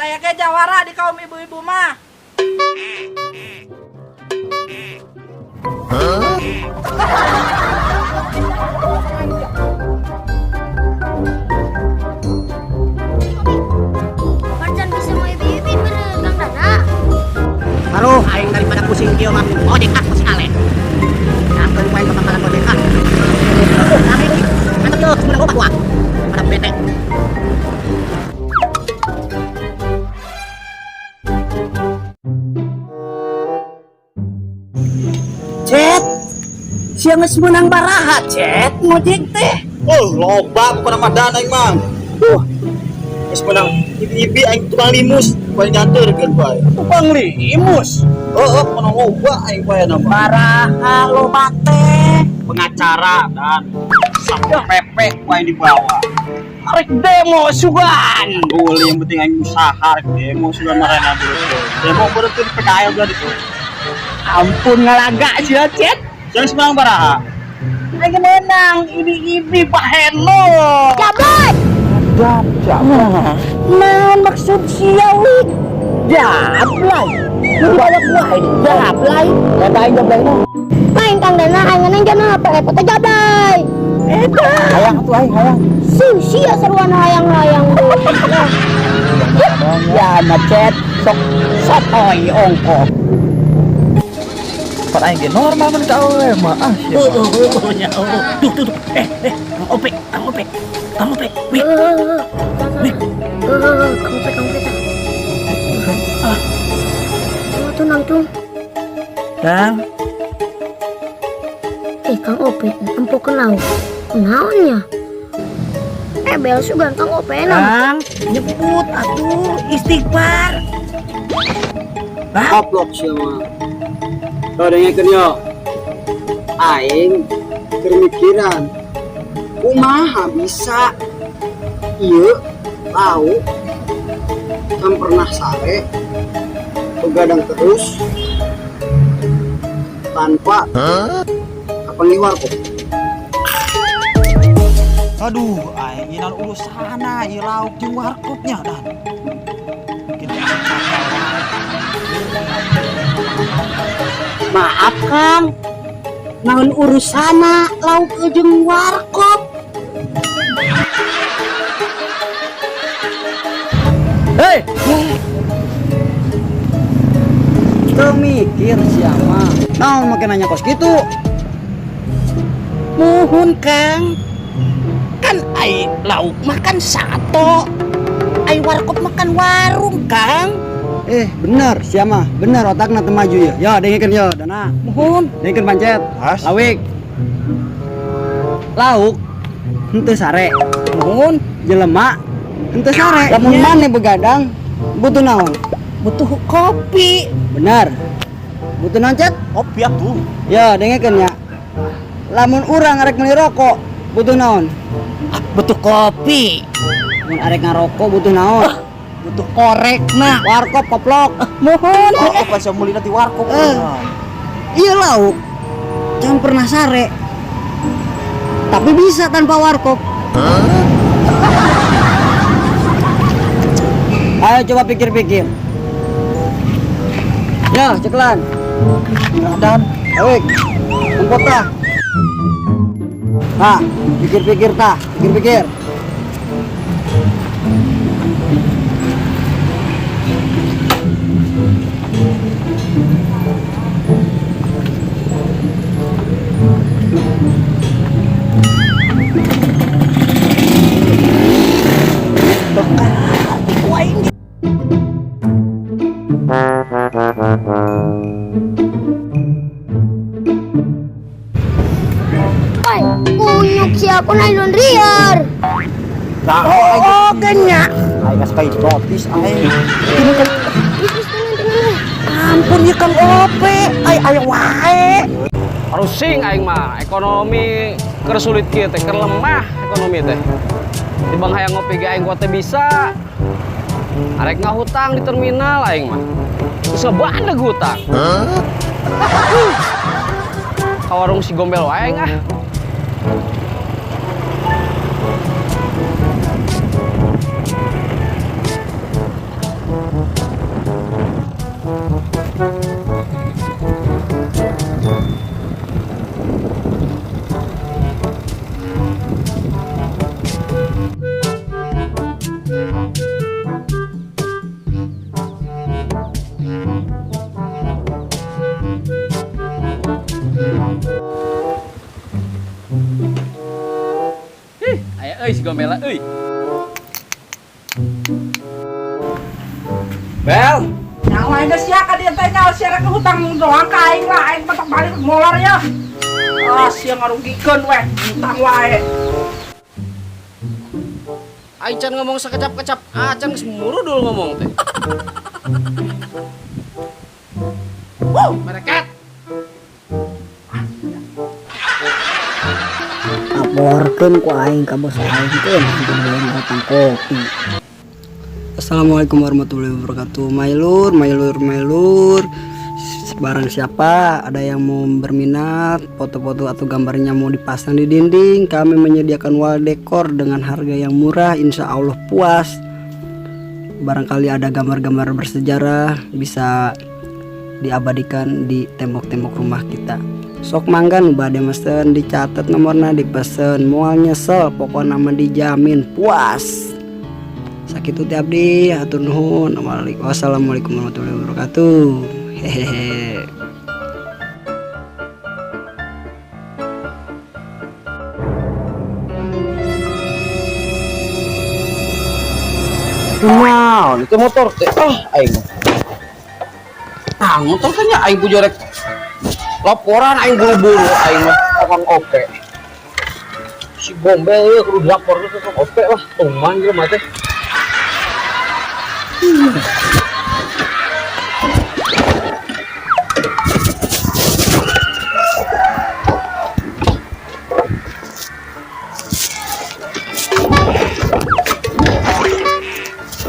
Saya ge jawara di kaum ibu-ibu mah. Marjan bisa mau ibi-ibi bener Kang Dana. Aduh, aing daripada pusing kieu mah ojek ah pusing ale. Nah, ku aing bakalan ojek ah. Oh, rame euy. Mantap yo, sebenarnya loba gua. Daripada bete. Cet, sia geus meunang baraha, Cet, ngojek teh. Oh, loba bukan nama dan aing mah. Geus menang ibi-ibi aing tukang limus, paling dianterkeun bae. Tukang limus. Heeh, menang loba aing bae nama. Baraha loba teh. Pengacara dan Satpol PP ku aing dibawa. Arek demo sugan. Boleh yang penting aing usaha rek demo sudah marena dulu. Demo baru tuh di PKL udah itu. Ampun ngalaga sia, Cet. Jangan semenang baraha. Aing menang ibi-ibi Pak Heno. Jablay. Naon maksud sia wik? Jablay. Lu bawa wae jablay. Eta aing jablay mah. Main Kang Dana aing nang jana apa repot teh jablay. Eta. Hayang atuh aing hayang. Si sia seruan hayang-hayang deui. Ya na Cet, sok sotoy ongkok. Pan aing ge normal mun ka awewe mah. Ah, sia. Oh, ya, oh, oh. Tuh, tuh, tuh. Eh, eh, Kang Ope, Kang Ope, Kang Ope, wik. Wih. Kang Ope, Kang Ope tah. Ah. Tuh nangtung. Kang, Eh Kang Ope, empokeun lauk. Naon nya? Eh bel sugan Kang Ope na. Kang, nyebut atuh istighfar. Bang, Goblok sia mah. Tuh dengekeun yo. Aing keur mikiran kumaha bisa ieu lauk can pernah sare begadang terus tanpa kapanggih warkop. Aduh, aing nginan urusana ieu lauk jeung warkopnya dan. Mungkin asup akal wae. Maaf Kang, naon urusana lauk jeung warkop? Hei, teu mikir sia mah. Naon make nanya kos kitu? Muhun Kang, kan ai lauk makan sato, ai warkop makan warung Kang. Eh, bener sia mah, bener otakna teu maju ya. Yo dengekeun yo, Dana. Muhun. Dengekeun pancet. As. Lawik. Lauk henteu sare. Muhun. Jelema henteu sare. Lamun Iya. maneh begadang butuh naon? Butuh kopi. Bener. Butuh naon, Cet? Kopi atuh. Ya, dengekeun ya. Lamun urang arek meuli rokok, butuh naon? Ah, butuh kopi. Mun arek ngarokok butuh naon? Butuh korek nah. Warkop koplok. Muhun. Oh, pas meuli di warkop. Eh. Iya lauk. Jangan pernah sare. Tapi bisa tanpa warkop. Ayo coba pikir-pikir. Ya, ceklan. Dan Awik. Empot tah. Nah, pikir-pikir tah, pikir-pikir. Woi, kunyuk si aku nylon riar. Oh, genya. aing geus hipnotis aing. Wis wis tenang tenang. Ampun ya Kang Ope, ay ay wae. Rusing aing mah, ekonomi keur sulit kieu teh, keur lemah ekonomi teh. Tibang hayang ngopi ge aing teh bisa. Arek ngahutang di terminal aing mah. Geus ngebandeg hutang. Ka warung si Gombel wae aing ah. euy si Gombel euy. Bel, Yang lain geus sia ka dieu teh nyaho sia rek hutang doang ka aing lah, aing batak balik molor ya. Ah, sia ngarugikeun weh, hutang wae. Aing can ngomong sekecap-kecap, acan geus murudul ngomong teh. Wuh, mereket. Laporkeun ku aing ka bos aing teh hayang datang kopi. Assalamualaikum warahmatullahi wabarakatuh. Mailur, mailur, mailur. Barang siapa ada yang mau berminat foto-foto atau gambarnya mau dipasang di dinding, kami menyediakan wall dekor dengan harga yang murah, insya Allah puas. Barangkali ada gambar-gambar bersejarah bisa diabadikan di tembok-tembok rumah kita. Sok mangga nu bade mesen, dicatat nomornya, dipesen, moal nyesel, pokoknya mah dijamin puas. Sakitu ti abdi, hatur nuhun. Wassalamualaikum warahmatullahi wabarakatuh. Hehehe. Naon itu motor teh? Ah, aing mah. Ah, motor kan ya aing ku jorek. Laporan aing buru-buru aing mah tukang ope. Si Gombel ieu kudu dilapor ke tukang ope lah, tuman jelema teh.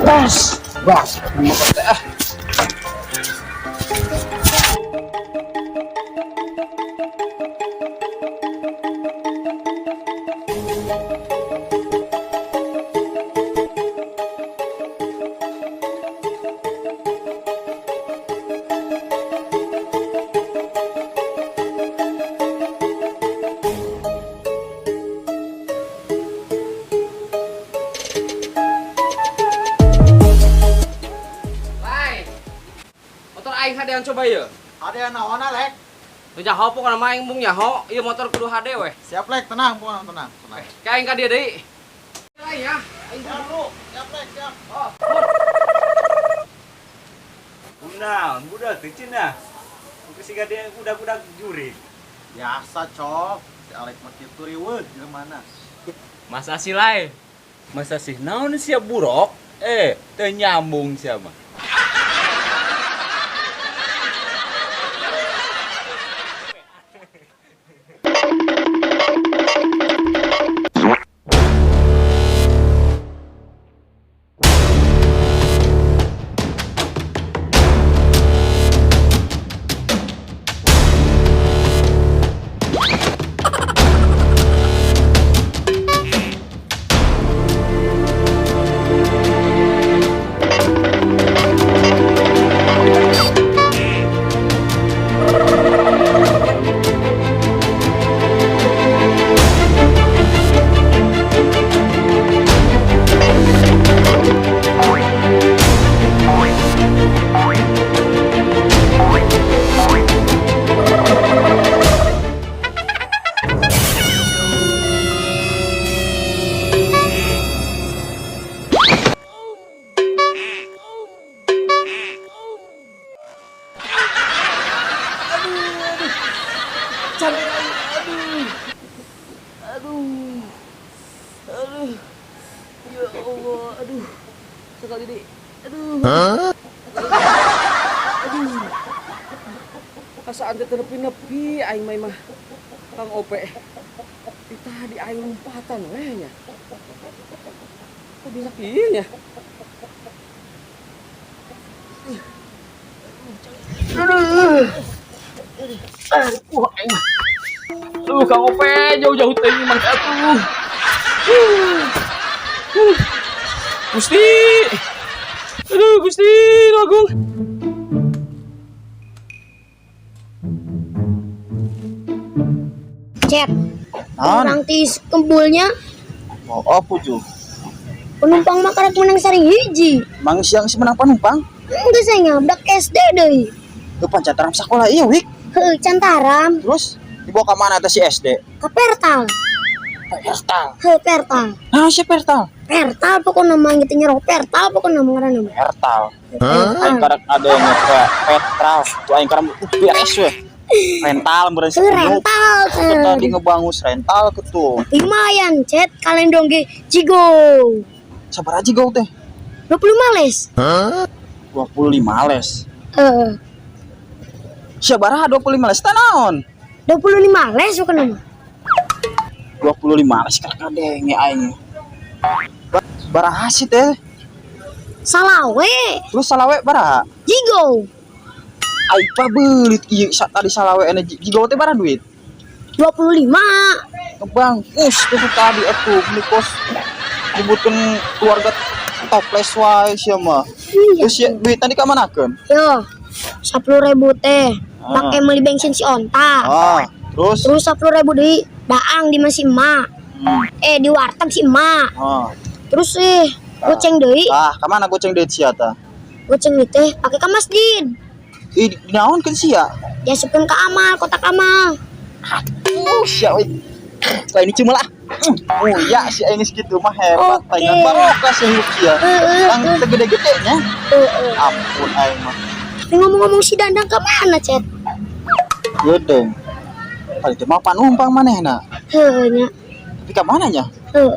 Bas, bas, motor teh ah. Lai. Motor aing hadean coba ieu. Hadean naonna, Lek? Teu nyaho pokona mah aing mung nyaho, ieu motor kudu hade weh. Siap, Lek, tenang, pokona tenang, tenang. Ka aing ka dieu deui. Lai ya, aing Siap, Bro. Siap, Lek, siap. Oh. Kunaon budak teh cenah. Engke siga dia budak-budak jurig. Biasa, Cok. Si Alek mah kitu riweuh jelema mana. Masa sih lae? Masa sih naon sia buruk? Teu nyambung sia mah. Aduh. Ya Allah, aduh. Sekali deh. Aduh. Aduh. Asa ante teu nepi-nepi aing mah mah. Kang Ope. Di tadi aing lompatan we nya. Kok bisa kieu nya? Aduh. Aduh, aing mah. Aduh, Kang Ope jauh-jauh teuing mah atuh. Gusti. Aduh, Gusti Agung. Cep. Orang tis kembulnya. Oh, apa ju? Penumpang mah karek menang saring hiji. Mang siang si menang penumpang? Enggak saya ngabdak SD deui. Lu pancantaram sekolah iya, Wik. Heuh, cantaram. Terus dibawa ke mana teh si SD? Ka Pertal. Pertal. Heuh, Pertal. Nah, si Pertal. Pertal pokokna mah gitu nyerok Pertal pokokna mah ngaranna mah. Pertal. Pertal. Aing karek ada yang ngepe Petral. Tuh aing karek beres we. Rental meureun Heuh, rental. Itu tadi ngebangus rental ketu. Lumayan, Cet. Kalendong ge jigo. Sabar aja gau teh. 25 les. 25 les. Heeh. Sabaraha 25 les teh naon? 25 les pokokna mah. 25 les karek ngadenge aing. Baraha sih teh? Salawe. Terus salawe baraha? Jigo. Aing pabeulit ieu tadi salawe energi. Jigo teh baraha duit? 25. Ngebangkus tuh tadi atuh beli kos nyebutkeun keluarga toples wae sia mah. Iya. Terus ya, duit tadi ka manakeun? Yo, 10.000 teh. Pakai beli bensin si onta. Ah, terus Terus 10.000 deui daang di masih emak. Eh, di warteg si emak. Ah. Terus goceng deui, Ah, ka mana goceng duit sia tah? Goceng deui teh pakai ka masjid. Ih, dinaonkeun sia? Diasupkeun ke amal, kotak amal. Oh, sia euy. Lain ini cuma lah. Oh iya, si aing segitu mah hebat. Oke. Aing barokah sih hidup sia. Heeh. Tang segede-gede nya. Heeh. Ampun aing mah. Tapi ngomong-ngomong si Dandang ke mana, Cet? Geudeung. Tadi teh mah panumpang manehna. Heuh nya. Tapi ka mana nya? Heuh.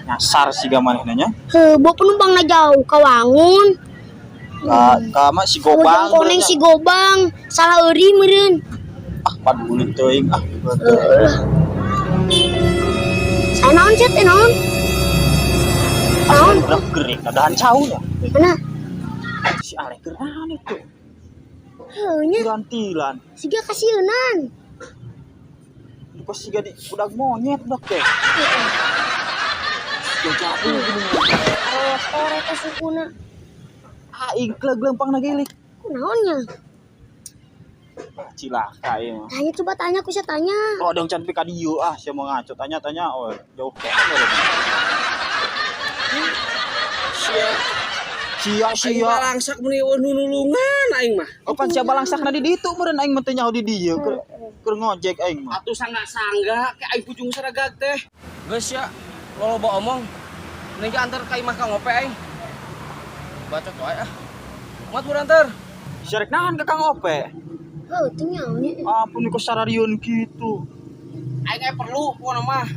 Nyasar siga manehna nya. Heuh, bawa penumpangna jauh ka Wangun. Ka mah si Gobang. Ujung koneng si Gobang, salah euri meureun. Ah, paduli teuing ah. Saya naon, Cet? Eh, naon? Naon? Udah gering, dahan cau nya. Mana? Si Alek keur naon itu? Heuh nya, Tilan-tilan. siga kasieunan. Kok siga di budak monyet budak teh. Siga jatuh gini. Kotor eta sukuna. Aing keleg lempang na gelik. Kunaon nya? Cilaka ieu mah. Tanya, coba tanya, aku bisa tanya. Oh, dong can ka dieu ah, sia mau ngaco tanya-tanya oh jauh ke. Sia. Sia Aing sia. balangsak meni eueuh nu nulungan aing mah. Oh pan sia balangsakna di ditu meureun aing mah teu nyaho di dieu keur ngojek aing mah. Atuh sangga-sangga ke aing pujung saragag teh. Geus ya, loba omong. Mending ge anter ka imah Kang Ope aing. Bacot wae ah. Mat buru anter. Sia rek naon ka Kang Ope? Heuh, teu nyaho nya. Ampun kok sararieun kitu. Aing aya perlu pokona mah.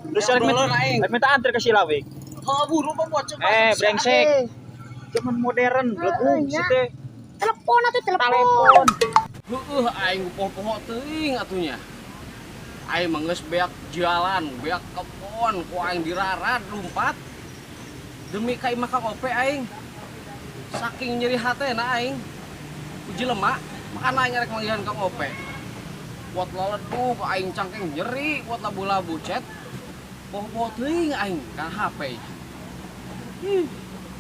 Terus sia rek Obrolan aing. minta, minta anter ke si Lawik. Heuh buru apa bocah. Eh, brengsek. Eh, Zaman modern, belegung nya. si teh. Telepon atuh, telepon. Heueuh aing poho-poho teuing atunya. Aing mah geus beak jalan, beak kebon, ku aing dirarad lumpat. Demi ka imah Kang Ope aing. Saking nyeri hatena aing. Ku jelema, makana aing rek manggihan Kang Ope. Kuat laleduh aing cangkeng nyeri, kuat labu-labu cet. Poho-poho teuing aing ka HP. Ih,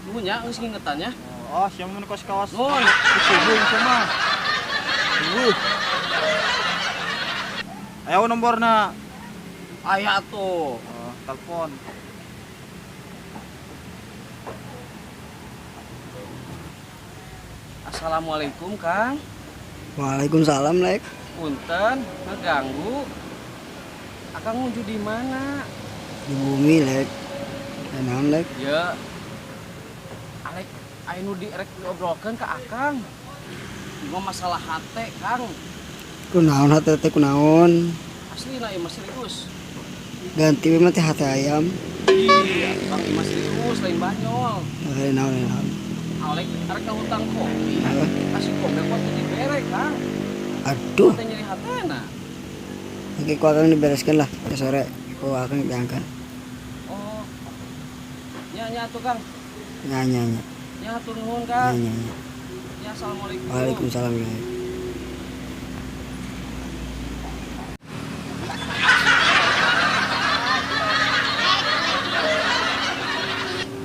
nuhun nya geus ngingetan nya. Oh, sia mun kos kawas. Nuhun. Kesubung sama. Ayo nomorna. Aya tuh. Oh, telepon. Assalamualaikum Kang. Waalaikumsalam, Lek. Punten, ngeganggu. Akang nuju di mana? Di bumi, Lek. Ya, naon, Lek? Ya. Alek, aya nu direk diobrolkeun ka Akang. Ieu mah masalah hate, Kang. Kunaon hate teh kunaon? Aslina ieu mah serius. Ganti we mah teh hate ayam. Iya, Kang ieu mah serius lain banyol. Lain naon, lain naon. Alek arek ngahutang kopi. Hah? Kasih kopi kok teu dibere, Kang. Aduh, Teh nyeri hatena. oke ku akang dibereskan lah ke sore. Ku akang diangkat. Oh. Nya nya atuh, Kang. Nya nya nya. Nya hatur nuhun, Nya Kang. nya nya. Ya, assalamualaikum. Waalaikumsalam, Lek.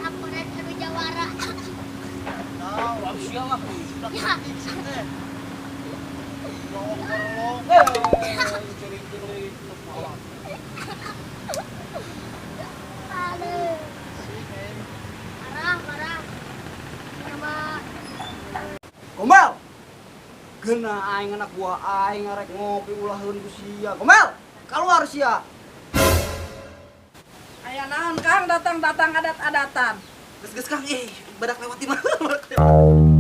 Laporan anu jawara. Oh, sia lah. Ya. Aduh. Parah, parah. Coba. Gombal. Geuna aing anak buah aing arek ngopi ulaheun ku sia. Gombal, keluar sia. Aya naon Kang datang-datang adat-adatan. Geus geus Kang, ih, badak lewat di mana? Badak lewat.